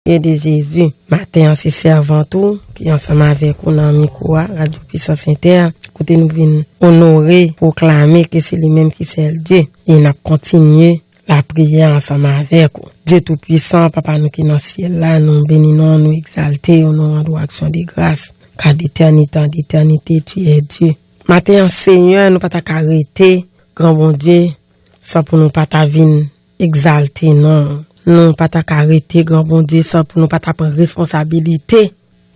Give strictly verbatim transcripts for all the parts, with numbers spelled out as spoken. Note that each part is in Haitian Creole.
Ede Jezi. Maten an se sèvant ou ki ansanm avèk ou nan mikwo a, Radyo Pisans Entè, kote nou vin onore, pwoklame ke se li menm ki sèl Dye. E n ap kontinye lapriyè ansanm avèk ou. Dye Toupwisan, Papa nou ki nan syèl la, nou beni non, nou egzalte w, nou rann ou aksyon de gras, ka detènite an detènite, tu es Dieu. Maten an, Senyè, nou pa ta ka rete, Gran Bondye, san pou nou pa ta vin egzalte non w. Nou pa ta ka rete, Gran Bondye, san pou nou pa ta pran responsabilite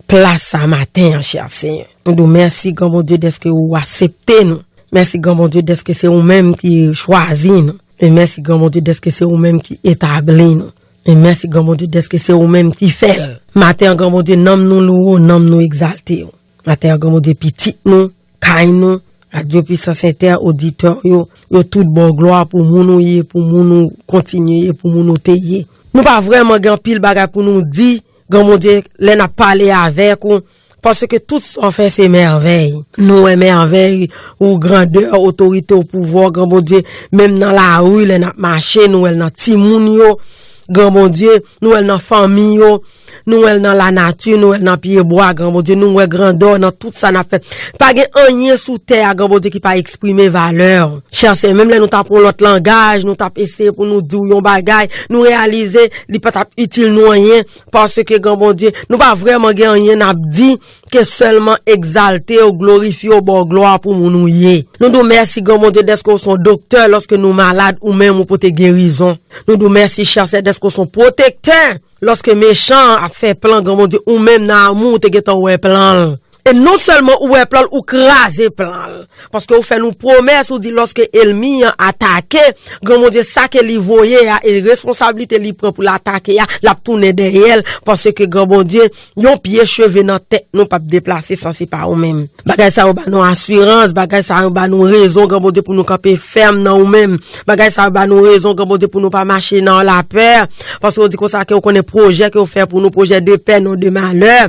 plas sa maten an, chè Senyè. Nou di w mèsi, Gran Bondye, dèske ou aksepte nou. Mèsi, Gran Bondye, dèske se ou menm ki chwazi nou. E mèsi, Gran Bondye, dèske se ou menm ki etabli nou. E mèsi, Gran Bondye, dèske se ou menm ki fè l. Maten an, Gran Bondye, nanm nou louwe w, nanm nou egzalte w. Maten an, Gran Bondye, pitit nou, kay nou, Radyo Pisans Entè, oditè yo, yo tout ba w glwa pou moun ou ye, pou moun ou kontinye ye, pou moun ou te ye. Nou pa vrèman gen anpil bagay pou nou di, Gran Bondye, lè n ap pale avèk ou, paske tout sa w fè se mèvèy. Nou wè mèvèy ou, grandè, otorite ou, pouvwa w, Gran Bondye, menm nan lari, lè n ap mache, nou wè l nan timoun yo, Gran Bondye, nou wè l nan fanmi yo, nou wè l nan lanati, nou wè l nan pyebwa, Gran Bondye, nou wè grandè w nan tout sa n ap fè. Pa gen anyen sou tè a, Gran Bondye, ki pa eksprime valè w. Chè Senyè, menm lè nou t ap yon lòt langaj, nou t ap eseye pou nou di w yon bagay, nou reyalize li pa t ap itil nou anyen, paske, Gran Bondye, nou pa vrèman gen anyen n ap di ke sèlman egzalte w, glorifye w, ba w glwa pou moun ou ye. Nou di w mèsi, Gran Bondye, dèske w se yon doktè lòske nou malad, ou menm ou pote gerizon. Nou di w mèsi, chè Senyè, dèske w se yon pwotektè. Lòske mechan an ap fè plan, Gran Bondye, ou menm nan amou w te gentan wè plan l. E non sèlman ou wè plan l, ou kraze plan l. Paske ou fè nou pwomès, ou di lòske ènmi an atake, Gran Bondye, sa ke li voye a e responsablite li pran pou l atake a, l ap tounen dèyè l. Paske, Gran Bondye, yon pye cheve nan tèt nou p ap deplase san se pa ou menm. Bagay sa yo ba nou asirans, bagay sa yo ba nou rezon, Gran Bondye, pou nou kanpe fèm nan ou menm. Bagay sa yo ba nou rezon, Gran Bondye, pou nou pa mache nan lapè. Paske ou di konsa ke ou konnen pwojè ke ou fè pou nou, pwojè de pè, non de malè.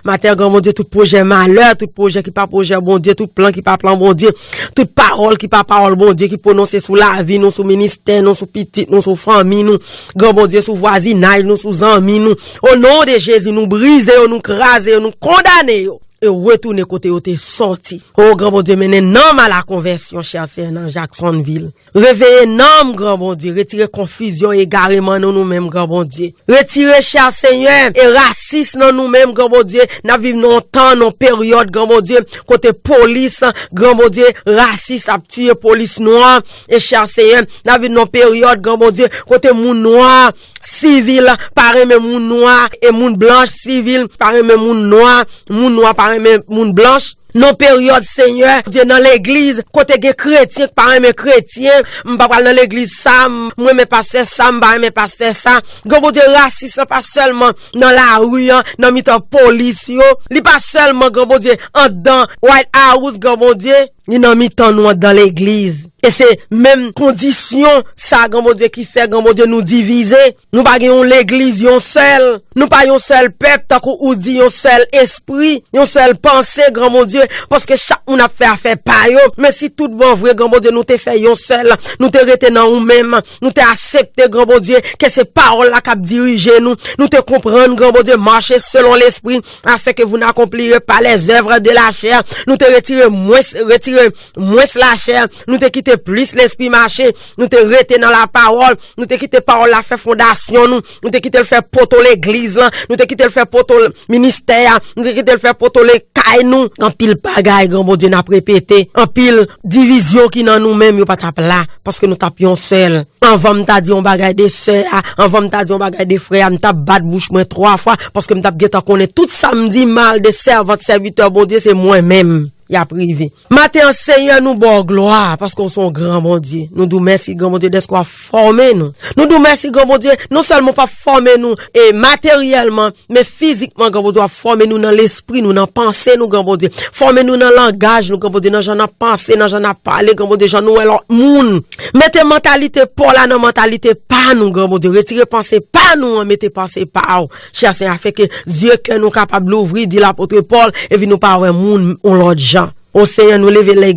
Maten an, Gran Bondye, tout pwojè malè, tout pwojè ki pa pwojè Bondye, tout plan ki pa plan Bondye, tout pawòl ki pa pawòl Bondye, ki pwononse sou lavi nou, sou ministè nou, sou pitit nou, sou fanmi nou, Gran Bondye, sou vwazinaj nou, sou zanmi nou. O non de Jezi, nou brize yo, nou kraze yo, nou kondane yo. E retounen kote yo te sòti. O Gran Bondye, mennen nanm a la konvèsyon, chè Senyè, nan Jacksonville. Reveye nanm, Gran Bondye. Retire konfizyon, egareman nan nou menm, Gran Bondye. Retire, chè Senyè, e rasis nan nou menm, Gran Bondye. N ap viv nan yon tan, nan yon peryòd, Gran Bondye, kote polis, Gran Bondye, rasis ap tiye polis nwa. E chè Senyè, n ap viv nan yon peryòd, Gran Bondye, kote moun nwa, sivil, pa renmen moun nwa, e moun blanch, sivil, pa renmen moun nwa, moun nwa pa renmen moun blanch. Non peryòd, Senyè, Dye, nan legliz, kote gen kretyen k pa renmen kretyen, m pa pral nan legliz sa, m renmen pastè sa, m pa renmen pastè sa. Gran Bondye, rasis lan pa sèlman nan lari an, nan mitan polis yo, li pa sèlman, Gran Bondye, anndan White House, Gran Bondye, li nan mitan nou anndan legliz. E se menm kondisyon sa, Gran Bondye, ki fè, Gran Bondye, nou divize. Nou pa gen yon legliz, yon sèl. Nou pa yon sèl pèp, tankou ou di, yon sèl espri, yon sèl panse, Gran Bondye, paske chak moun ap fè afè pa yo. Men si tout van vre, Gran Bondye, nou te fè yon sèl, nou te rete nan ou menm, nou te aksepte, Gran Bondye, ke se pawòl la k ap dirije nou, nou te konprann, Gran Bondye, mache selon lespri, afin que vous n'accomplirez pas les œuvres de la chair. Nou te retire mwens, retire mwens lachè, nou te kite plis lespri mache, nou te rete nan lapawòl, nou te kite pawòl la fè fondasyon nou, nou te kite l fè poto legliz lan, nou te kite l fè poto l-, ministè a, nou te kite l fè poto lekay nou. Anpil bagay, Gran Bondye, n ap repete. Anpil divizyon ki nan nou menm, yo pa t ap la, paske nou t ap yon sèl. Anvan m ta di yon bagay de sè a, anvan m ta di yon bagay de frè a, m t ap bat bouch mwen twa fwa, paske m t ap gentan konnen tout sa m di mal de sèvant, sèvitè Bondye, se mwen menm y ap rive. Maten an, Senyè, nou ba w glwa, paske w se yon gran Bondye. Nou di w mèsi, Gran Bondye, dèske w ap fòme nou. Nou di w mèsi, Gran Bondye, non sèlman w p ap fòme nou, e materyèlman, men fizikman, Gran Bondye, w ap fòme nou nan lespri nou, nan panse nou, Gran Bondye. Fòme nou nan langaj nou, Gran Bondye, nan jan n ap panse, nan jan n ap pale, Gran Bondye, jan nou wè lòt moun. Mete mantalite pa w la nan mantalite pa nou, Gran Bondye. Retire panse pa nou an, mete panse pa w. Chè Senyè, afin que zye kè nou kapab louvri, di lapot Pòl, epi nou pa wè moun yon lòt jan. O Senyè, nou leve lè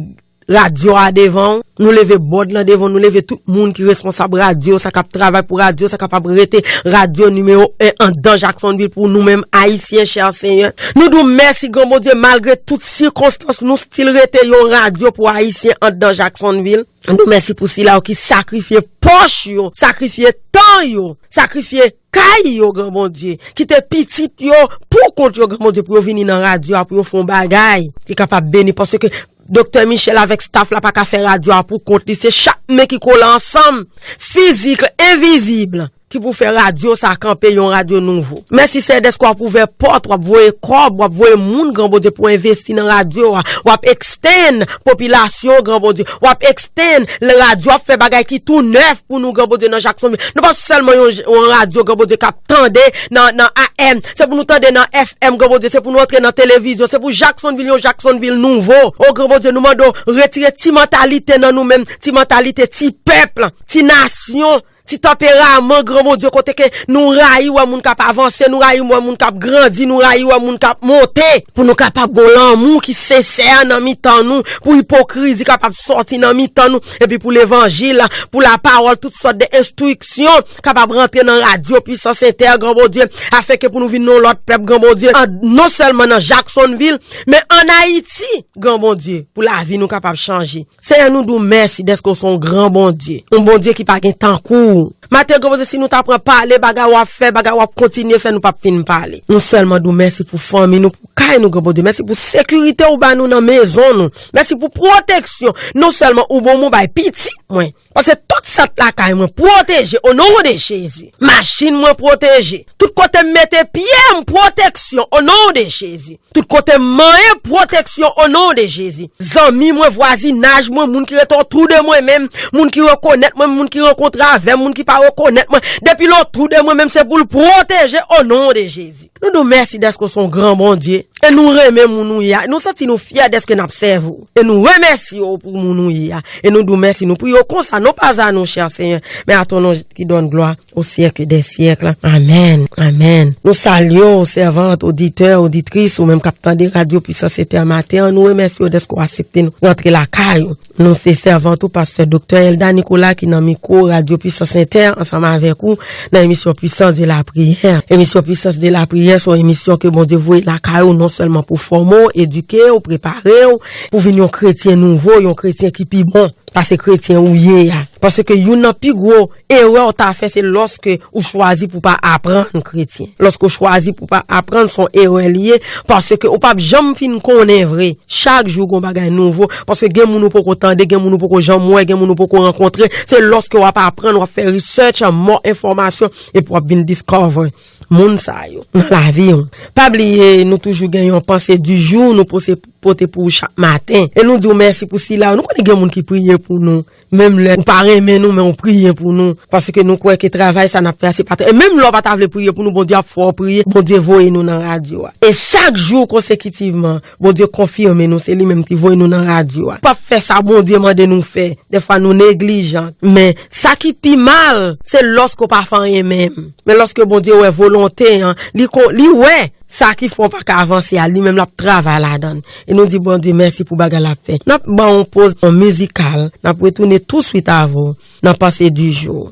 radyo a devan w, nou leve bòd lan devan w, nou leve tout moun ki responsab radyo sa, k ap travay pou radyo sa, kapab rete radyo nimewo en anndan Jacksonville pou nou menm Ayisyen, chè Senyè. Nou di w mèsi, Gran Bondye, malgre tout sikonstans, nou still rete yon radyo pou Ayisyen anndan Jacksonville. Nou mèsi pou sila yo ki sakrifye pòch yo, sakrifye tan yo, sakrifye kay yo, Gran Bondye, kite pitit yo pou kont yo, Gran Bondye, pou yo vini nan radyo a, pou yo fè yon bagay ki kapab beni, paske Doktè Michel avèk staff la pa ka fè radyo a pou kont li, se chak men ki kole ansanm, fizik, envizib, ki pou fè radyo sa kanpe yon radyo nouvo. Mèsi, Seyè, dèske w ap ouvè pòt, w ap voye kòb, w ap voye moun, Gran Bondye, pou envesti nan radyo a, w ap extend popilasyon, Gran Bondye, w ap extend, radyo ap fè bagay ki tou nèf pou nou, Gran Bondye, nan Jacksonville. Nou p ap sèlman yon, yon radyo, Gran Bondye, k ap tande nan, nan A M. Se pou nou tande nan F M, Gran Bondye. Se pou nou antre nan televizyon. Se pou Jacksonville, yon Jacksonville nouvo. O, Gran Bondye, nou mande w retire ti mantalite nan nou menm, ti mantalite ti pèp, ti nasyon, ti tanperaman, Gran Bondye, kote ke nou rayi wè moun k ap avanse, nou rayi wè moun k ap grandi, nou rayi wè moun k ap monte, pou nou kapab gon lanmou ki sensè nan mitan nou, pou ipokrizi kapab sòti nan mitan nou, epi pou levanjil, pou lapawòl, tout sòt de enstriksyon kapab rantre nan radyo Pwisans Entè, Gran Bondye, afenke pou nou vin yon lòt pèp, Gran Bondye, an, non sèlman nan Jacksonville, men ann Ayiti, Gran Bondye, pou lavi nou kapab chanje. Seyè, nou di w mèsi dèske w se yon gran Bondye, yon Bondye ki pa gen tankou w. Maten, Gran Bondye, si nou ta pran pale bagay w ap fè, bagay w ap kontinye fè, nou p ap fin pale. Nou sèlman di w mèsi pou fanmi nou, pou kay nou, Gran Bondye. Mèsi pou sekirite w ba nou nan mezon nou. Mèsi pou pwoteksyon. Non sèlman ou bon, ou bay pitit mwen. Paske tout sant lakay mwen pwoteje, o non de Jezi. Machin mwen pwoteje. Tout kote m mete pye m, pwoteksyon, o non de Jezi. Tout kote m manyen, pwoteksyon, o non de Jezi. Zanmi mwen, vwazinaj mwen, moun ki rete otou de mwen menm, moun ki rekonèt mwen, moun ki rankontre avè m, moun ki pa rekonèt mwen, depi l otou de mwen menm, se pou l pwoteje, o non de Jezi. Nou di w mèsi dèske w se yon gran Bondye. E nou renmen moun ou ye a. Nou santi nou fyè dèske n ap sèvi w. E nou remèsye w pou moun ou ye a. E nou di w mèsi, nou priye w konsa, non pas à nous, cher Seigneur, mais à ton nom qui donne gloire aux siècles des siècles. Amèn. Amèn. Nou salye w, sèvant, oditè, oditris, ou menm k ap tande Radyo Pwisans Entè maten an. Nou remèsye w dèske w aksepte nou rantre lakay ou. Nou se sèvant ou, pastè Doktè Elda Nicolas ki nan mikwo Radyo Pwisans Entè ansanm avèk ou nan emisyon Puissance de la Prière. Emisyon Puissance de la Prière se yon emisyon ke Bondye voye lakay ou non sèlman pou fòme w, edike w, prepare w, pou vin yon kretyen nouvo, yon kretyen ki pi bon pase kretyen ou ye a. Paske youn nan pi gwo erè w ta fè, se lòske ou chwazi pou pa aprann kretyen. Lòske w chwazi pou pa aprann, se yon erè li ye, paske ou p ap janm fin konnen vre. Chak jou gon bagay nouvo, paske gen moun ou poko tande, gen moun ou poko janm wè, gen moun ou poko rankontre. Se lòske w ap aprann, w ap fè research, more enfòmasyon, epi w ap vin discover moun sa yo nan lavi w. Pa bliye, nou toujou gen yon pensée du jour, nou pose, pote pou ou chak maten. E nou di w mèsi pou sila yo. Nou konnen gen moun ki priye pou nou. Menm lè ou pa renmen nou, men ou priye pou nou. Paske nou kwè ke travay sa n ap fè a, se pa... E menm lè w pa ta vle priye pou nou, Bondye ap fè w priye. Bondye voye nou nan radyo a. E chak jou konsekitivman, Bondye konfime nou, se li menm ki voye nou nan radyo a. Ou p ap fè sa Bondye mande nou fè. Dèfwa nou neglijan. Men sa ki pi mal, se lòske w pa fè anyen menm. Men lòske Bondye wè volonte an, li kon, li wè sa ki fè w pa ka avanse a, li menm l ap travay ladan l. E nou di Bondye mèsi pou bagay l ap fè. N ap ban yon poz mizikal, n ap retounen touswit avè w nan Pensée du jour.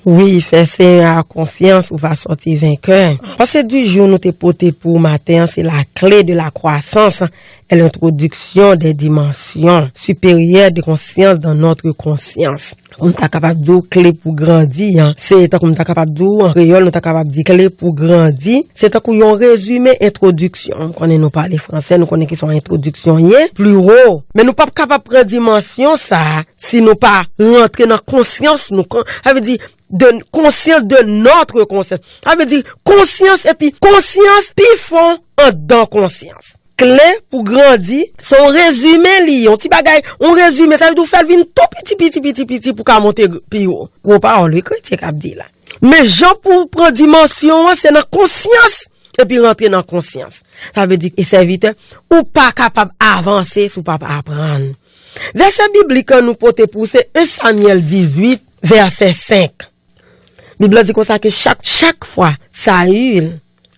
Wi, fè Senyè a konfyans, ou va sòti venkè. Pensée du jour nou te pote pou maten an, se la clé de la croissance et l'introduction des dimensions supérieures de conscience dans notre conscience. Ou ta kapab di w kle pou grandi an. Se tankou m ta kapab di w, an kreyòl, nou ta kapab di kle pou grandi. Se tankou yon rezime entwodiksyon. M konnen nou pale fransè, nou konnen ki sa yon entwodiksyon ye. Pli wo. Men nou p ap kapab pran dimansyon sa a si nou pa rantre nan konsyans nou. Kon- Sa vle di, de conscience, de notre conscience. Sa vle di konsyans epi konsyans pi fon anndan konsyans. Kle pou grandi, se yon rezime li ye, yon ti bagay, yon rezime, sa vle di w fè l vin tou piti, piti, piti, piti pou ka monte pi wo. Gwo pawòl, wi, kretyen k ap di la. Men jan pou w pran dimansyon an, se nan konsyans, epi rantre nan konsyans. Sa vle di, e sèvitè, ou pa kapab avanse si w pa aprann. Vèsè biblik an nou pote pou w se en Samyèl dizuit, vèsè senk. Bib la di konsa ke chak, chak fwa Sayil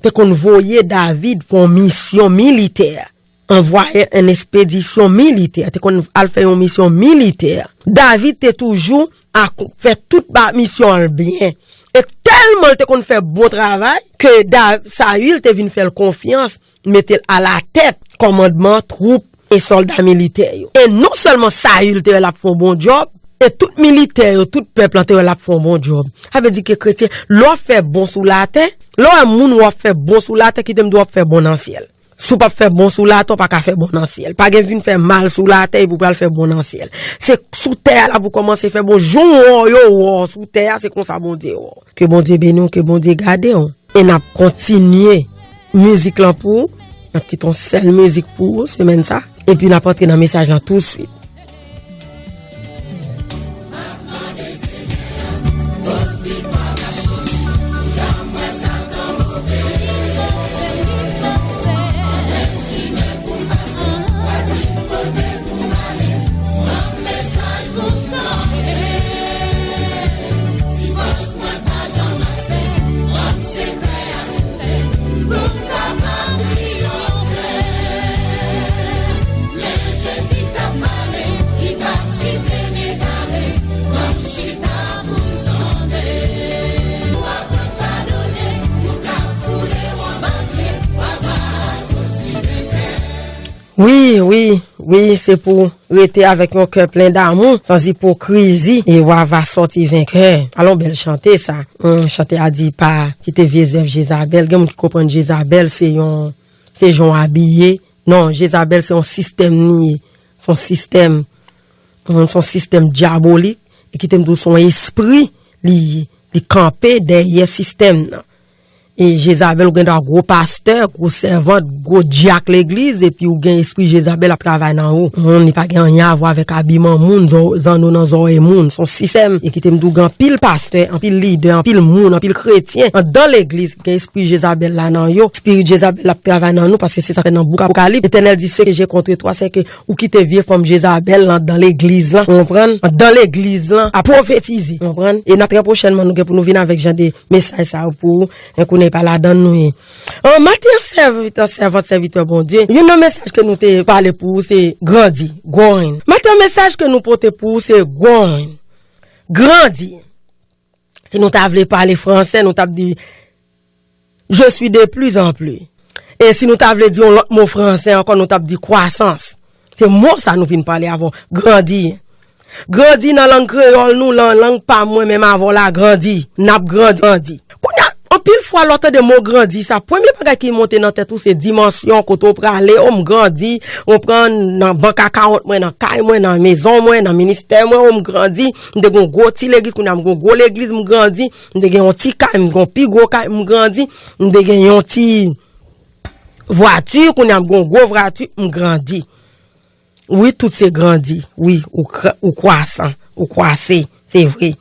te konn voye David fè yon misyon militè, anvwaye en espedisyon militè, te konn al fè yon misyon militè, David te toujou ak fè tout ba misyon an byen. E tèlman l te konn fè bon travay ke Da- Sayil te vin fè l konfyans, mete l alatèt kòmandman twoup e sòlda militè yo. E non sèlman Sayil te wè l ap fè yon bon djòb, e tout militè yo, tout pèp lan te wè l ap fè yon bon djòb. Sa vle di ke kretyen, lè w ap fè bon sou latè, lè w wè moun w ap fè bon sou latè, kite m di w ap fè bon nan syèl. Si w p ap fè bon sou latè, w pa ka fè bon nan syèl. Pa gen vin fè mal sou latè epi w pral fè bon nan syèl. Se sou tè a la pou w kòmanse fè bon. Jan w wè w yo wè w sou tè a, se konsa Bondye wè w. Ke Bondye beni w, ke Bondye gade w. E n ap kontinye mizik lan pou ou. N ap kite yon sèl mizik pou ou semèn sa. Epi n ap antre nan mesaj lan tousuit. Wi, wi, wi, se pou rete avèk yon kè plen damou, san ipokrizi, e w a va sòti venkè. Alon bèl chante sa. Hmm, chante a di pa kite vye zèv Jezabèl. Gen moun ki konprann Jezabèl se yon, se jan w abiye. Non, Jezabèl se yon sistèm li ye. Se yon sistèm, hmm, se yon sistèm dyabolik. E kite m di w, se yon espri li ye. Li kanpe dèyè sistèm nan. E Jezabèl, ou gen dwa gwo pastè, gwo sèvant, gwo dyak legliz, epi ou gen espri Jezabèl ap travay nan ou. Moun, li pa gen anyen a vwa avèk abiman moun, zò- zanno nan zòrèy moun. Se yon sistèm, e kite m di w, gen anpil pastè, anpil lidè, anpil moun, anpil kretyen anndan legliz ki gen espri Jezabèl la nan yo. Espri Jezabèl la ap travay nan nou, paske se sa fè nan bouk Apokalips, Letènèl di, ce que j'ai contre toi, c'est que ou kite vye fanm Jezabèl lan anndan legliz lan, ou konprann? Anndan legliz lan, ap pwofetize, ou konprann? E nan trè pwochènman, nou gen pou nou vin avèk jan de mesaj sa yo pou ou. Enkou nèg pa ladann nou ye. An, maten an, sèvitè, sèvant, sèvitè Bondye, youn nan mesaj ke nou te pale pou ou se grandi, growing. Maten an, mesaj ke nou pote pou ou se growing, grandi. Si nou ta vle pale fransè, nou t ap di, je suis de plus en plus. E si nou ta vle di yon lòt mo fransè ankò, nou t ap di kwasans. Se mo sa nou vin pale avè w, grandi. Grandi nan lang kreyòl nou, lan- lang pa mwen menm avè w la, grandi. N ap grandi, grandi. Kounye a, anpil fwa lè w tande mo grandi sa, premye bagay ki monte nan tèt ou se dimansyon, kote w prale, o m grandi, ou konprann, nan bank account mwen, nan kay mwen, nan mezon mwen, nan ministè mwen, o m grandi, m te gen yon gwo ti legliz, kounye a m gen yon gwo legliz, m grandi, m te gen yon ti kay, m gen yon pi gwo kay, m grandi, m te gen yon ti vwati, kounye a m gen yon gwo vwati, m grandi. Wi, tout se grandi. Wi, ou kra- ou kwasan, ou kwase, se vre.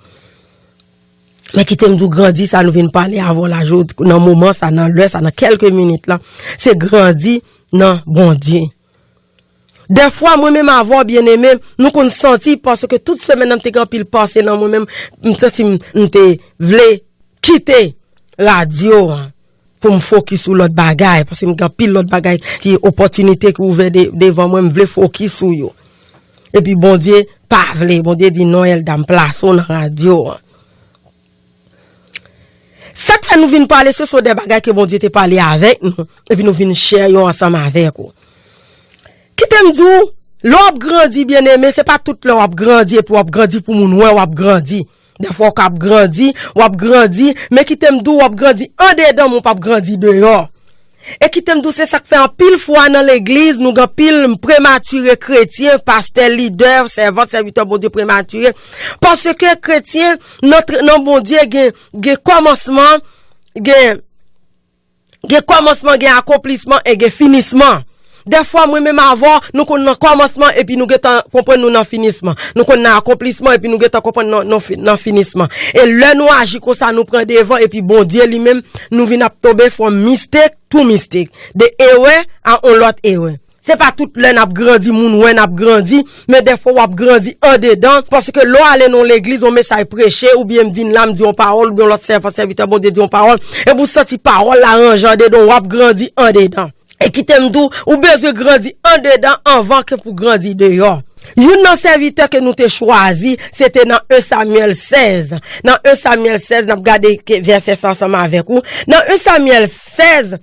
Men kite m di w grandi sa nou vin pale avè w la jodi, nan moman sa, nan lè sa, nan kèlke minit la, se grandi nan Bondye. Dèfwa, mwen menm avè w, byeneme, nou konn santi, paske tout semèn nan m te gen anpil panse nan mwen menm, m santi m, m te vle kite radyo an pou m fokis sou lòt bagay, paske m gen anpil lòt bagay ki opòtinite ki ouvè de- devan mwen, m vle fokis sou yo. Epi Bondye pa vle, Bondye di, "Non, Elda, m plase w nan radyo an." Sa k fè nou vin pale, se sou de bagay ke Bondye te pale avèk nou, epi nou vin share yo ansanm avèk ou. Kite m di w, lè w ap grandi, byeneme, se pa tout lè w ap grandi epi w ap grandi pou moun wè w ap grandi. Dèfwa w ka ap grandi, w ap grandi, men kite m di w, w ap grandi andedan, men w p ap grandi deyò. E kite m di w, se sa k fè anpil fwa nan legliz, nou gen anpil prematire kretyen, pastè, lidè, sèvant, sèvitè Bondye prematire. Paske kretyen, nan, nan Bondye, gen, gen kòmansman, gen, gen kòmansman, gen akonplisman e gen finisman. Dèfwa, mwen menm avè w, nou konn nan kòmansman epi nou gentan konprann nou nan finisman. Nou konn nan akonplisman epi nou gentan konprann nan, nan fi- nan finisman. E lè nou aji konsa, nou pran devan epi Bondye li menm, nou vin ap tonbe from mistake to mistake. De erè a yon lòt erè. Se pa tout lè n ap grandi, moun wè n ap grandi, men dèfwa w ap grandi andedan, paske lè w ale nan yon legliz, yon mesaj preche, oubyen m vin la, m di yon pawòl, oubyen yon lòt sèvant, sèvitè Bondye di yon pawòl, epi w santi pawòl la ranje andedan, w ap grandi andedan. E kite m di w, ou bezwen grandi andedan anvan ke pou grandi deyò. Youn nan sèvitè ke nou te chwazi, se te nan en Samyèl sèz. Nan en Samyèl sèz, n ap gade ke vèsè sa ansanm avèk ou. Nan en Samyèl sèz,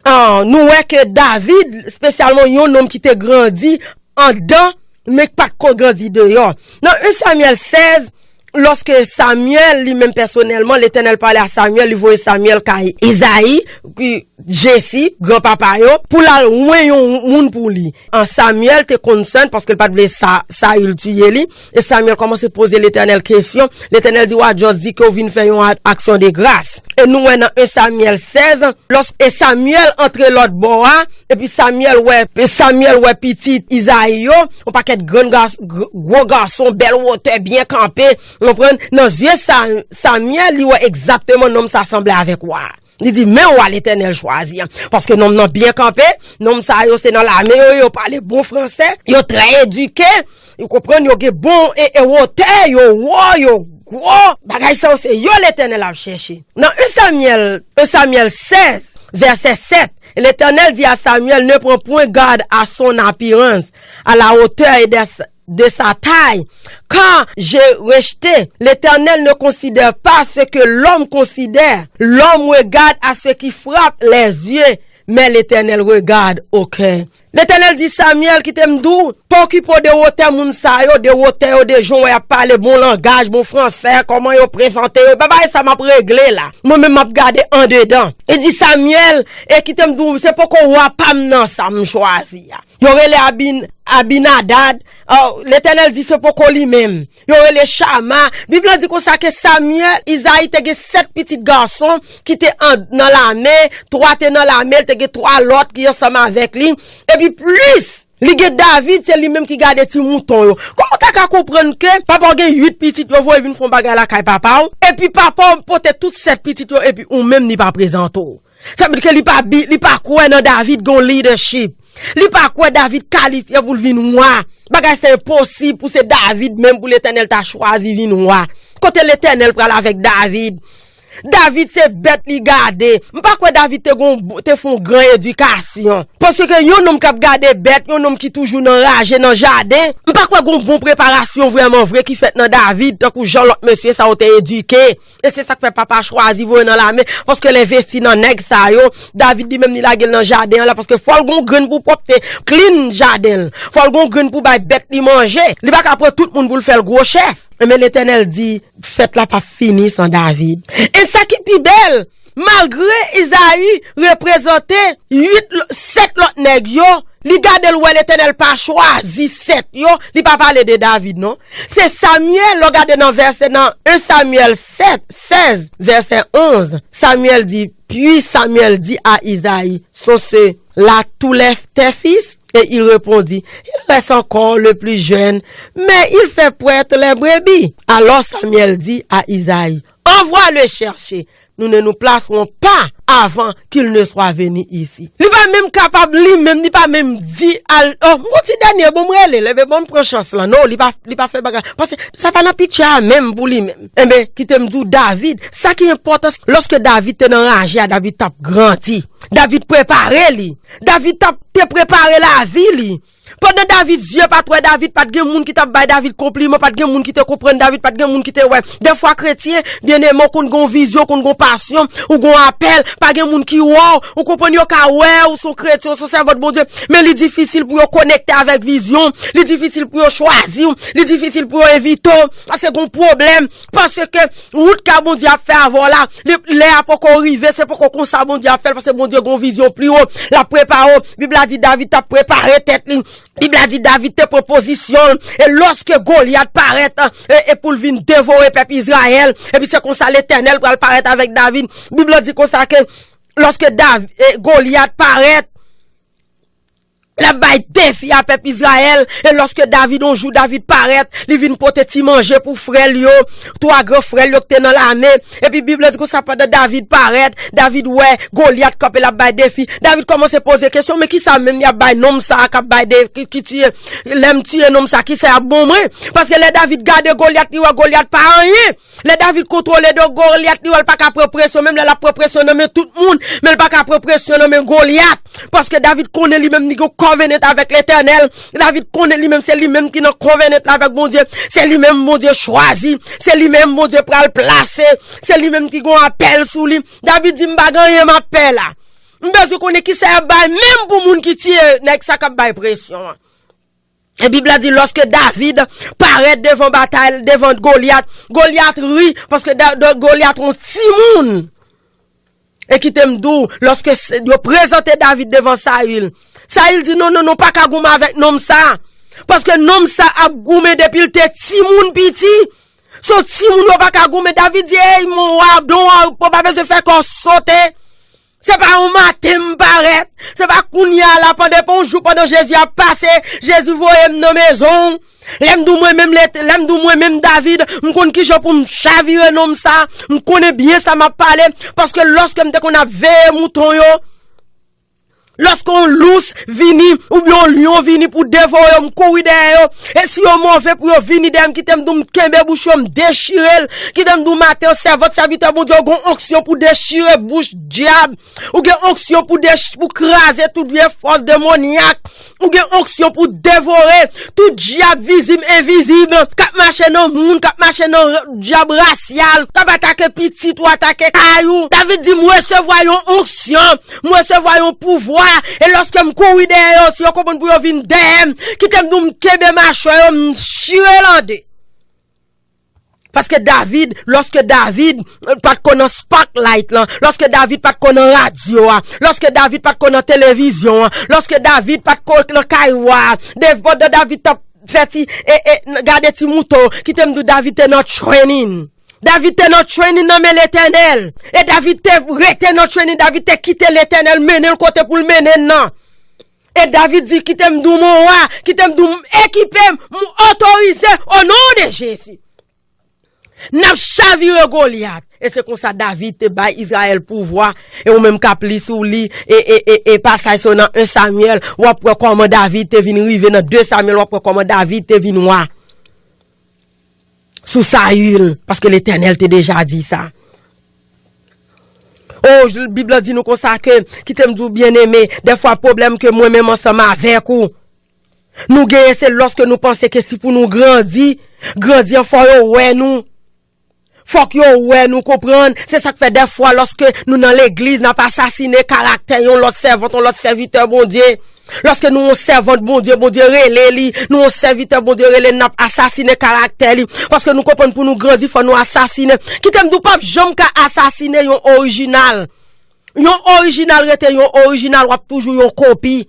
ah, nou wè ke David, espesyalman yon nonm ki te grandi andan, men ki pa t ko grandi deyò. Nan en Samyèl sèz, lòske Samyèl, li menm pèsonèlman, Letènèl pale a Samyèl, li voye Samyèl kay Izayi, ki Jesi, granpapa yo, pou l al wen yon moun pou li. An Samyèl te konsèn, paske l pa t vle Sa, Sayil tiye li, e Samyèl kòmanse poze Letènèl kesyon. Letènèl di, "W a just di ke w vin fè yon a- aksyon de gras." E nou wè nan en Samyèl sèz, lòske Samyèl antre lòt bò a, epi Samyèl wè, Samyèl wè pitit Izayi yo, yon pakèt grann gas- gr- gwo gason, bèl wotè, byen kanpe, w konprann? Nan zye Sa- Samyèl, li wè egzakteman nonm sa sanble avèk wa. Li di, "Men wa Letènèl chwazi an." Paske nonm nan byen kanpe, nonm sa yo se nan lame yo, yo pale bon fransè, yo trè edike, ou konprann, yo gen bon e, e wotè, yo wo, yo gwo. Bagay sa yo se yo Letènèl ap chèche. Nan en Samyèl, en Samyèl sèz, vèsè sèt, Letènèl di a Samyèl, "Ne prends point garde à son apparence, à la hauteur et des de sa taille, car j'ai rejeté. L'Éternel ne considère pas ce que l'homme considère. L'homme regarde à ce qui frappe les yeux, mais l'Éternel regarde au cœur." Letènèl di Samyèl, "Kite m di w, pa okipe w de wotè moun sa yo, de wotè yo, de jan w ap pale, bon langaj, bon fransè, kòman yo prezante yo. Bagay sa m ap regle la. Mwen menm m ap gade andedan." E di Samyèl, "E kite m di w, se poko wa pa m nan sa m chwazi a." Yo rele Abin, Abinadad. Oh, Letènèl di se poko li menm. Yo rele Chama. Bib la di konsa ke Samyèl, Izayi te gen sèt pitit gason ki te an, nan lame, twa te nan lame, l te gen twa lòt ki ansanm avèk li. Epi plis, li gen David, se li menm ki gade ti mouton yo. Kòman w ta ka konprann ke papa w gen uit pitit, yo voye vin fè yon bagay lakay papa w, epi papa w pote tout sèt pitit yo, epi ou menm li pa prezante w? Sa vle di ke li pa bi, li pa kwè nan David gon leadership. Li pa kwè David kalifye pou l vin wa. Bagay sa enposib pou se David menm pou Letènèl ta chwazi vin wa. Kote Letènèl pral avèk David? David se bèt li gade. M pa kwè David te gon, te fè yon gran edikasyon. Paske yon nonm k ap gade bèt, yon nonm ki toujou nan raje nan jaden, m pa kwè gon bon preparasyon vrèman vre ki fèt nan David, tankou jan lòt mesye sa yo te edike. E se sa k fè papa chwazi voye nan lame, paske l envesti nan nèg sa yo. David li menm li lage l nan jaden an la, paske fò l gon grenn pou pwòpte, clean jaden l. Fò l gon grenn pou bay bèt li manje. Li pa ka pran tout moun pou l fè l gwo chèf. Men Letènèl di, fèt la p ap fini san David. E sa ki pi bèl, malgre Izayi reprezante uit, sèt lòt nèg yo, li gade l wè Letènèl pa chwazi sèt yo, li pa pale de David non. Se Samyèl, lè w gade nan vèsè, nan en Samyèl sèt, sèz, vèsè onz, Samyèl di, puis Samuel dit à Isaïe, sont ceux-là tous les, tes fils? Et il répondit, il reste encore le plus jeune, mais il fait paître les brebis. Alors Samuel dit à Isaïe, envoie le chercher, nous ne nous placerons pas avant qu'il ne soit venu ici. Li pa menm kapab li menm, li pa menm di al, oh, m gon ti dènye, bon, m rele l, enben, bon, m pran chans lan. Non, li pa, li pa fè bagay. Paske sa pa nan picture a menm pou li menm. Enben, kite m di w, David, sa ki enpòtan, lòske David te nan raje a, David t ap grandi. David prepare li. David t ap, te prepare lavi li. Pandan David zye pa t wè David, pa t gen moun ki t ap bay David konpliman, pa t gen moun ki te konprann David, pa t gen moun ki te wè. Dèfwa kretyen, byeneme, w konn gen yon vizyon, w konn gen yon pasyon, ou gen yon apèl, pa gen moun ki wè w, ou konprann, yo ka wè w se yon kretyen, w se yon sèvant Bondye, men li difisil pou yo konekte avèk vizyon w, li difisil pou yo chwazi w, li difisil pou yo envite w, paske gen yon pwoblèm, paske wout ka Bondye ap fè avè w la, li, lè a poko rive, se poko konsa Bondye ap fè l, paske Bondye gen yon vizyon pi wo, l ap prepare w. Bib la di David t ap prepare tèt li. Bib la di David te pran pozisyon l, e lòske Golyat parèt, e, e pou l vin devore pèp Izrayèl, epi se konsa Letènèl pral parèt avèk David. Bib la di konsa ke lòske Dav-, e, Golyat parèt, l ap bay defi a pèp Izrayèl, e lòske David, yon jou David parèt, li vin pote ti manje pou frè l yo, twa gran frè l yo ki te nan lame. Epi Bib la di konsa, pandan David parèt, David wè Golyat kanpe, l ap bay defi. David kòmanse poze kesyon, men kisa menm y ap bay nonm sa a k ap bay de, ki, ki tiye, lè m tiye nonm sa, kisa y ap ban mwen? Paske lè David gade Golyat, li wè Golyat pa anyen. Lè David kontwole do Golyat, li wè l pa ka pran presyon, menm lè l ap pran presyon nan men tout moun, men l pa ka pran presyon nan men Golyat. Paske David konnen li menm li gen covenant avèk Letènèl. David konnen li menm se li menm ki nan covenant la avèk Bondye. Se li menm Bondye chwazi. Se li menm Bondye pral plase. Se li menm ki gen apèl sou li. David di, "M pa gen anyen m ap pè la. M bezwen konnen kisa y ap bay menm pou moun ki tiye nèg sa k ap bay presyon an." E Bib la di, lòske David parèt devan batay, devan Golyat, Golyat ri, paske Da-, Da-, Golyat yon timoun. E kite m di w, lòske se, yo prezante David devan Sayil, Sayil di, "Non, non, non, pa ka goumen avèk nonm sa. Paske nonm sa ap goumen depi l te timoun piti. Se yon timoun yo pa ka goumen." David di, "Ey, mon wa, don wa, ou pa bezwen fè kò w sote." Se pa yon maten m parèt. Se pa kounye a la, pandan, pa yon jou pandan Jezi ap pase, Jezi voye m nan mezon w. Lè m di w mwen menm, lè, lè m di w mwen menm David, m konn kijan pou m chavire nonm sa. M konnen byen sa m ap pale. Paske lòske m te konn ap veye mouton yo, lòske yon lous vini, oubyen yon lyon vini pou devore yo, m kouri dèyè yo. E si yo move pou yo vini dèyè m, kite m di w, m kenbe bouch yo, m dechire l. Kite m di w, maten an, sèvant, sèvitè Bondye, ou gen onksyon pou dechire bouch dyab. Ou gen onksyon pou dech-, pou kraze tout vye fòs demonyak. Ou gen onksyon pou devore tout dyab vizib, envizib, k ap mache nan moun, k ap mache nan r-, dyab rasyal, k ap atake pitit ou, atake kay ou. David di, "M resevwa yon onksyon, m resevwa yon pouvwa, e lòske m kouri dèyè yo, si yo konprann pou yo vin dèyè m, kite m di w, m kenbe machwè yo, m chire l an de." Paske David, lòske David, eh, pa t ko nan spotlight lan, lòske David pa t ko nan radyo a, lòske David pa t ko nan televizyon an, lòske David pa t ko nan kay wa a, dev-, pandan David t ap fè ti, e, e, n-, gade ti mouton, kite m di w, David te nan training. David te nan training nan men Letènèl. E David te rete nan training, David te kite Letènèl mennen l kote pou l mennen l nan. E David di, "Kite m di w, mon wa, kite m di w, m ekipe, m otorize, o non de Jezi." N ap chavire Golyat. E se konsa David te bay Izrayèl pouvwa. E ou menm k ap li sou li, e, e, e, e pasaj sa yo nan en Samyèl, w ap wè kòman David te vin rive nan de Samyèl, w ap wè kòman David te vin wa sou Sayil, paske Letènèl te deja di sa. O, Bib la di nou konsa ke, kite m di w, byeneme, dèfwa pwoblèm ke mwen menm ansanm avèk ou, nou genyen, se lòske nou panse ke si pou nou grandi, grandi an fò yo wè nou. Fòk yo wè nou, konprann. Se sa k fè dèfwa lòske nou nan legliz, n ap asasine karaktè yon lòt sèvant, yon lòt sèvitè Bondye. Lòske nou yon sèvant Bondye, Bondye rele li, nou yon sèvitè Bondye rele, n ap asasine karaktè li. Paske nou konprann pou nou grandi, fò nou asasine. Kite m di w, p ap janm ka asasine yon orijinal. Yon orijinal rete yon orijinal, w ap toujou yon kopi.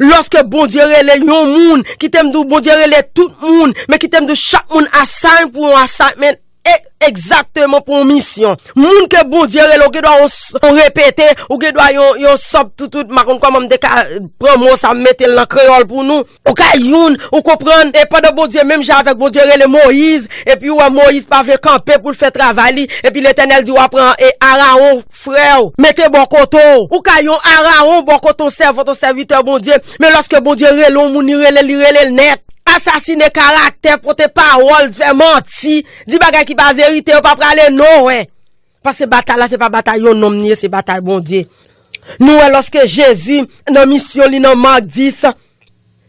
Lòske Bondye rele yon moun, kite m di w, Bondye rele tout moun, men kite m di w, chak moun assign pou yon assignment, e, egzakteman pou yon misyon. Moun ke Bondye rele, ou gen dwa yon s-, yon repete, ou gen dwa yon, yon sòb toutout, m pa konn kòman m te ka, eh, pran mo sa, m mete l nan kreyòl pou nou. Ou ka youn, ou konprann, e pandan Bondye, menm jan avèk Bondye rele Moyiz, epi ou wè Moyiz pa vle kanpe pou l fè travay li, epi Letènèl di w a pran, e, Arawon, frè w, mete bò kote w. Ou ka yon Arawon bò kote yon sèvant, yon sèvitè Bondye, men lòske Bondye rele yon moun, li rele, li rele l nèt. Asasine karaktè, pote pawòl, fè manti, di bagay ki pa verite, yo pa prale nowhere. Paske batay la, se pa batay yon nonm li ye, se batay Bondye. Nou wè lòske Jezi, nan misyon li nan Mak dis,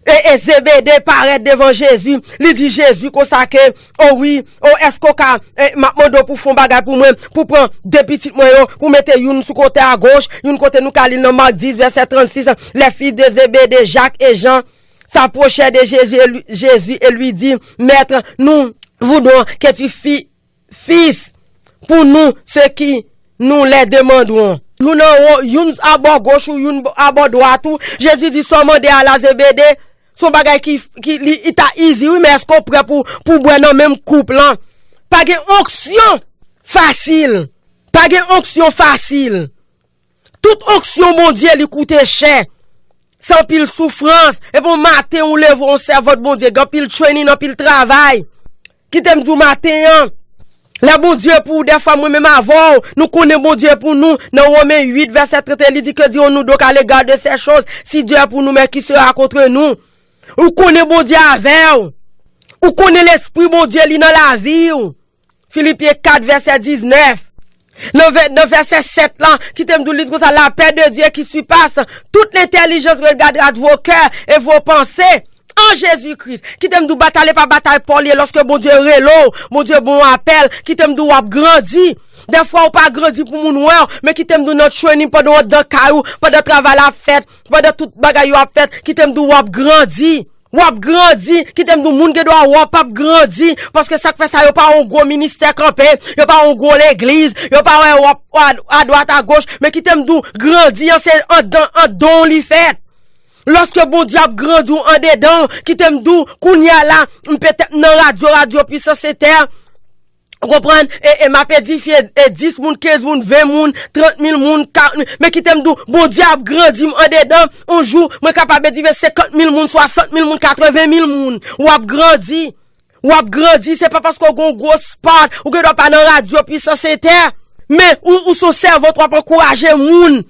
E, e Zebede parèt devan Jezi, li di Jezi konsa ke, o wi, o èske w ka, e, m ap mande w pou fè yon bagay pou mwen, pou pran de pitit mwen yo, pou mete youn sou kote agoch, youn kote nou ka li l nan Mak dis, vèsè trannsis, les fils de Zébédée, Jacques et Jean, s'approchèrent de Jésus et lui, Jésus et lui dit, Maître, nous voudrons que tu fi- fils pour nous ce que nous les demandons. Youn anwo, youn abò goch ou youn abò dwat ou. Jezi di, sa w mande a la, Zebede? Se yon bagay ki, ki li, li ta izi, wi, men èske w prè pou, pou bwè nan menm koup lan? Pa gen onksyon fasil. Pa gen onksyon fasil. Tout onksyon Bondye, li koute chè. Se anpil soufrans. Epi yon maten, ou leve, yon sèvant Bondye, gen anpil training, anpil travay. Kite m di w maten an, lè Bondye pou ou, dèfwa mwen menm avè w, nou konnen Bondye pou nou. Nan Women uit, vèsè trannteyen, li di, Que dirons-nous donc à l'égard de ces choses? Si Dieu est pour nous, mais qui sera contre nous? Ou konnen Bondye avè w. Ou konnen Lespri Bondye, li nan lavi w. Filipyen kat, vèsè diznèf. Nan vè-, nan vèsè sèt lan, kite m di w li di konsa, La paix de Dieu qui surpasse toute l'intelligence regardera vos cœurs et vos pensées en Jésus-Christ. Kite m di w, batay la pa batay pa w li ye, lòske Bondye rele w, Bondye ba w apèl, kite m di w w ap grandi. Dèfwa ou pa grandi pou moun wè w, men kite m di w nan training pandan w anndan kay ou, pandan travay la ap fèt, pandan tout bagay yo ap fèt, kite m di w w ap grandi. W ap grandi, kite m di w, moun gen dwa wè w p ap grandi, paske sa k fè sa, yo pa wè yon gwo ministè kanpe, yo pa wè yon gwo legliz, yo pa wè w ap, w a, adwat agoch, men kite m di w, grandi an se anndan, an don w li fèt. Lòske Bondye ap grandi w andedan w, kite m di w, kounye a la, m petèt nan radyo, radyo Puissance Inter, ou konprann? E, e m ap edifye, e dis moun, kenz moun, ven moun, trant mil moun, karant mil. Men kite m di w, Bondye ap grandi m andedan. Yon jou, mwen kapab edifye senkant mil moun, swasant mil moun, katreven mil moun. W ap grandi. W ap grandi. Se pa paske w gen yon gwo spot, ou gen dwa pa nan radyo Puissance Inter. Men, ou, ou se yon sèvant, w ap ankouraje moun.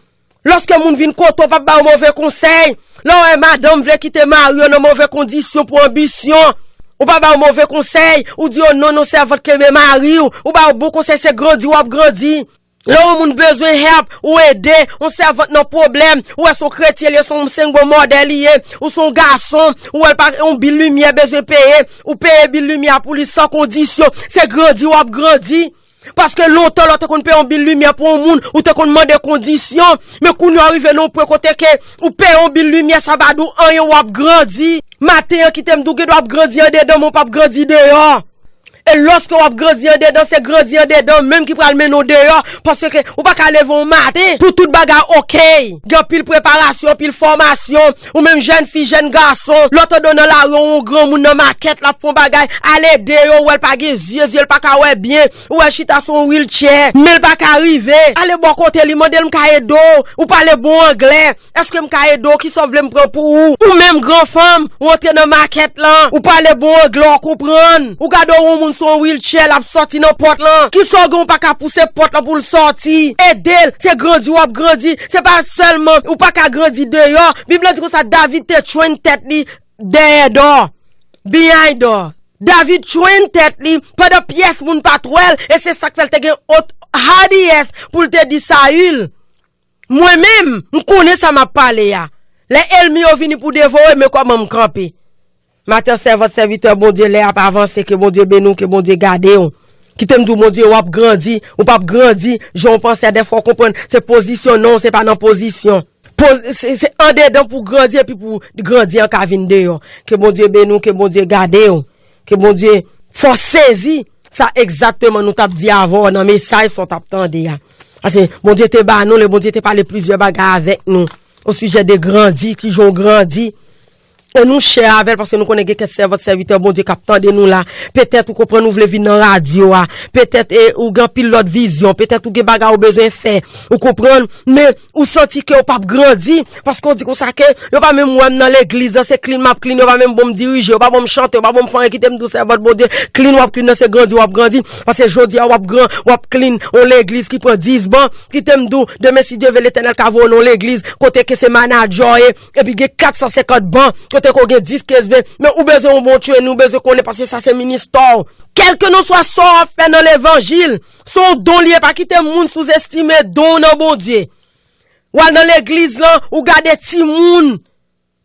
Lòske moun vin kote w, w p ap ba yo move konsèy. Lè w wè madanm vle kite mari yo nan move kondisyon pou anbisyon, ou pa ba yo move konsèy. Ou di yo, "Non, non, sèvant, kenbe mari w." Ou ba yo bon konsèy, se grandi w ap grandi. Lè yon moun bezwen help, ou ede. Yon sèvant nan pwoblèm, ou wè se yon kretyen li ye, se yon, se yon bon modèl li ye. Ou se yon gason, ou wè l pa, yon bil limyè bezwen peye, ou peye bil limyè pou li san kondisyon. Se grandi w ap grandi. Paske lontan, lè w te konn peye yon bil limyè pou yon moun, ou te konn mande kondisyon. Men kounye a w rive nan yon pwen kote ke ou peye yon bil limyè, sa pa di w anyen, w ap grandi. Maten an, kite m di w, gen dwa w ap grandi andedan, men w p ap grandi deyò. E lòske w ap grandi andedan, se grandi andedan menm ki pral mennen w deyò. Paske ou pa ka leve yon maten pou tout bagay oke. Gen anpil preparasyon, anpil fòmasyon. Ou menm jèn fi, jèn gason, lòt ede w nan lari, yon granmoun nan makèt, l ap fè yon bagay, al ede yo, ou wè l pa gen zye, zye l pa ka wè byen, ou wè l chita sou yon wheelchair, men l pa ka rive. Ale bò kote li, mande l, "M ka ede w?" Ou pale bon anglè, "Èske m ka ede w? Kisa w vle m pran pou ou?" Ou menm gran fanm, ou antre nan makèt lan, ou pale bon anglè, w konprann. Ou gade yon moun sou yon wheelchair, l ap sòti nan pòt lan. Kisa w gen, ou pa ka pouse pòt lan pou l sòti? Ede l, se grandi w ap grandi. Se pa sèlman, ou pa ka grandi deyò. Bib la di konsa, David te train tèt li dèyè door, behind door. David train tèt li pandan pyès moun pa t wè l, e se sa k fè l te gen ot-, hardiness pou l te di Sayil, "Mwen menm, m konnen sa m ap pale a. Lè ènmi yo vini pou devore, men kòman m kanpe." Maten, sèvant, sèvitè Bondye, lè ap avanse, ke Bondye beni w, ke Bondye gade w. Kite m di w, Bondye, w ap grandi, ou p ap grandi jan w panse a. Dèfwa w konprann, se pozisyon, non, se pa nan pozisyon. Poz-, se, se andedan pou grandi, epi pou grandi an ka vin deyò. Ke Bondye beni w, ke Bondye gade w, ke Bondye fè w sezi sa egzakteman nou t ap di avè w nan mesaj sa w t ap tande a. Paske Bondye te ba nou, lè Bondye te pale plizyè bagay avèk nou, o sijè de grandi, kijan w grandi. E nou share avè l paske nou konnen gen kèk sèvant, sèvitè Bondye k ap tande nou la. Petèt ou konprann ou vle vin nan radyo a. Petèt, e, ou gen anpil lòt vizyon. Petèt ou gen bagay ou bezwen fè. Ou konprann? Men ou santi ke ou p ap grandi. Paske ou di konsa ke yo pa menm wè m nan legliz lan, se clean m ap clean. Yo pa menm ban m dirije, yo pa ban m chante, yo pa ban m fè anyen. Kite m di w, sèvant Bondye, clean w ap clean nan se grandi w ap grandi. Paske jodi a w ap gran, w ap clean yon legliz ki pran dis ban. Kite m di w, demen, si Dye vle, Letènèl ka voye w nan yon legliz kote ke se manadjè w ye, epi gen kat san senkant ban, kote ke w gen dis, kenz, ven, men ou bezwen yon bon training, ou bezwen konnen, paske sa se ministè w. Kèlkelanswa sa w ap fè nan levanjil, se yon don li ye, pa kite moun souzestime don w nan Bondye. W al nan legliz lan, ou gade timoun,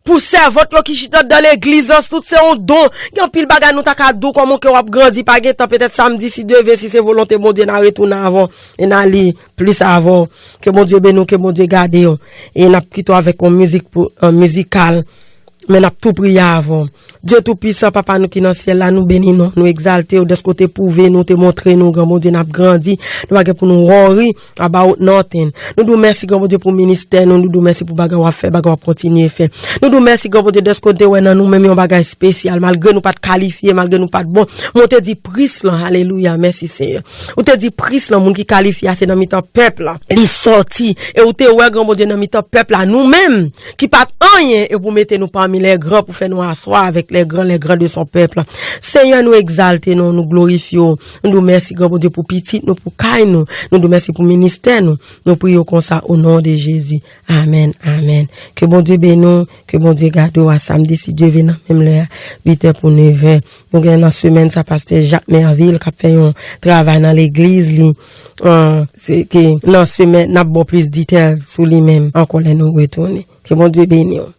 Pou sèvant yo ki chita dan legliz lan, tout se yon don. Gen anpil bagay nou ta ka di w kòman ke w ap grandi, pa gen tan, petèt samdi, si Dye vle, si se volonte Bondye, n a retounen avè w e n a li plis avè w. Ke Bondye beni w, ke Bondye gade w. E n ap kite w avèk yon mizik pou, yon mizikal. Men n ap tou priye avè w. Dye Toupisan, Papa nou ki nan syèl la, nou beni non, nou egzalte w dèske w te pwouve nou, te montre nou, Gran Bondye, n ap grandi, nou pa gen pou nou worry about nothing. Nou di w mèsi, Gran Bondye, pou ministè nou, nou di w mèsi pou bagay w ap fè, bagay w ap kontinye fè. Nou di w mèsi, Gran Bondye, dèske w te wè nan nou menm yon bagay espesyal, malgre nou pa t kalifye, malgre nou pa t bon, men w te di pris lan, alelouya, mèsi Senyè. Ou te di pris lan, moun ki kalifye a, se nan mitan pèp la li sòti. E ou te wè, Gran Bondye, nan mitan pèp la, nou menm, ki pa t anyen, e pou mete nou pami lè gran, pou fè nou aswa avèk lè gran, lè gran de son pèp la. Senyè, nou egzalte non, nou glorifye w. Nou di w mèsi, Gran Bondye, pou pitit nou, pou kay nou. Nou di w mèsi pou ministè nou. Nou priye w konsa, o non de Jezi. Amèn, amèn. Ke Bondye beni w, ke Bondye gade w a samdi, si Dye vle, nan menm lè a, uit è pou nevè. Nou gen nan semèn sa, pastè Jacques Merville k ap fè yon travay nan legliz li. An, se ke nan semèn, n ap ba w plis detay sou li menm ankò lè nou retounen. Ke Bondye beni w.